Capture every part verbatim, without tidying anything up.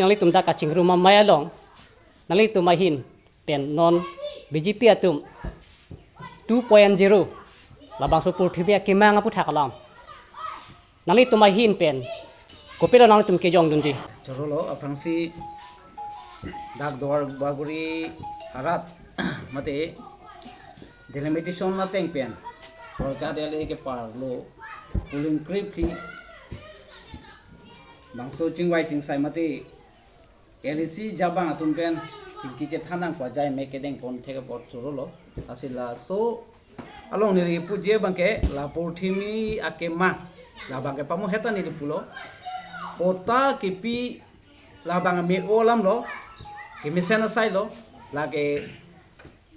Nanglitum dak kachingrum amei along, nanglitum ahin pen non B J P atum two point zero, labangso purthimi akemang aputhak alam. Nanglitum ahin pen kopilo nanglitum kejongdunji? Chorolo, aphrangsi dak Duarbagori arat mate delimitation ateng pen Korka L A keparlo polling krip khi bangso chingvai chingsai mate L A C jabang atum pen chingki chethan nangkok ajai me kedeng pon thek apot chorolo. Lasi laso along neli puji abangke la purthimi akemang, labangke pamu heta neli pulo. Patta kepi labang me-o alamlo, kemesen asailo, lake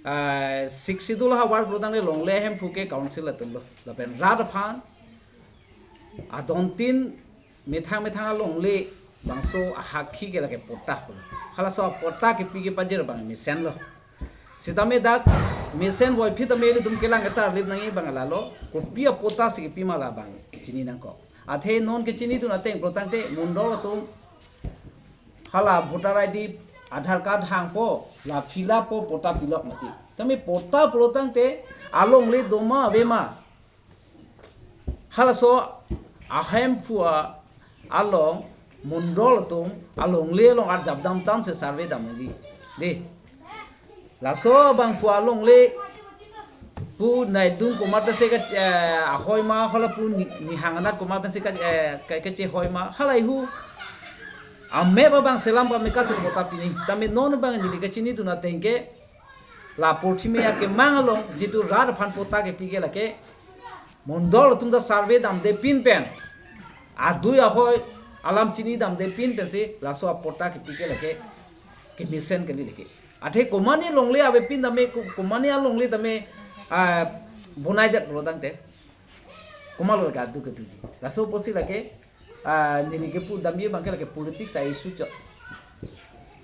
ah, Sixth Schedule havar pulotangte longle ahemphu ke council atumlo. Lapen rat aphan adontin methang methang alongle bangso ahakhi ke lake patta pulo. Halaso patta kepi kepajir abang mesenlo. Sitame dak mesen voiphit tame ilitum kelang ketarlip nangji abang lalo. Kopi apatta si kepi ma labang chini nangkok. Athe non kechinidun ateng pulotangte mondol atum hala voter I D, Aadhaar card hangpo, la fill up po, patta pilok mati. Tame patta pulotangte alongle doma avema, halaso ahemphu along mondol atum alongle along arjap damtang si survey damji. Dei. Laso abangphu alongle pu naidung komat pensi ke, eh, ahoi ma, hala pu ni, nihang anat komat pensi ke, eh, ke, kechehoi ma, halahei hu a-map abang selam pame ka si patta pining. Sitame non abang neli kechinidun ateng ke la purthimi akemang along jitu rat aphan patta kepi ke lake mondol atum ta survey damde pin pen, adui ahoi alam chini damde pin pensi laso apatta kepi ke lake kemesen kali lake. Athe komatne longle avepin tame, ko-, komatne alongle tame, ah, bonaidet pulotangte, komatlo lake adu ketuji. Laso apotsi lake, ah, neli kepu damji abangke lake politics a-issue chot.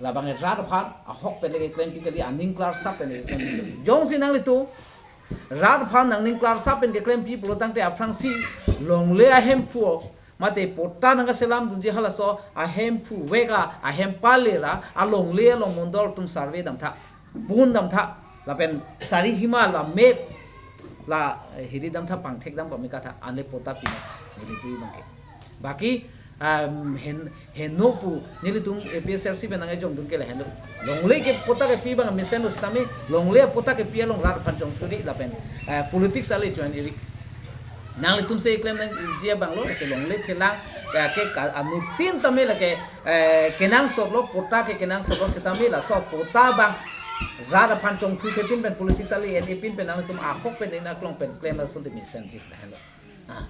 Labang rat aphan ahok pen lake klempi kali, aning klarsap pen lake klempi kali. Jongsi nanglitum rat aphan nangning klarsap pen keklempi pulotangte aphrangsi longle ahemphu mate patta nangkaselamdunji halaso ahemphu vek a, ahem pale ra alongle along mondol atum survey damtha, pon damtha, lapen sari hima la map la, eh, hiri damtha, pangthek dam pame katha, anle patta pi neli pu abangke. Baki, um, hen, heno pu nelitum A P H L C pen nangkejongdun ke lahenlo. Longle ke patta kepi abang mesenlo sitame, longle apatta kepi along rat aphan chongthu ri lapen, eh, politics ale join iri. Nanglitum si klem nangji abanglo, si longle phelang, ya ke ka, anuttin tame lake, eh, kenangsotlo, patta ke kenangsotlo sitame laso patta abang rat aphan chongthuthepin pen politics ale en-epin pen nanglitum ahok pen ina klong pen klem lason de mesenji lahenlo. Ah.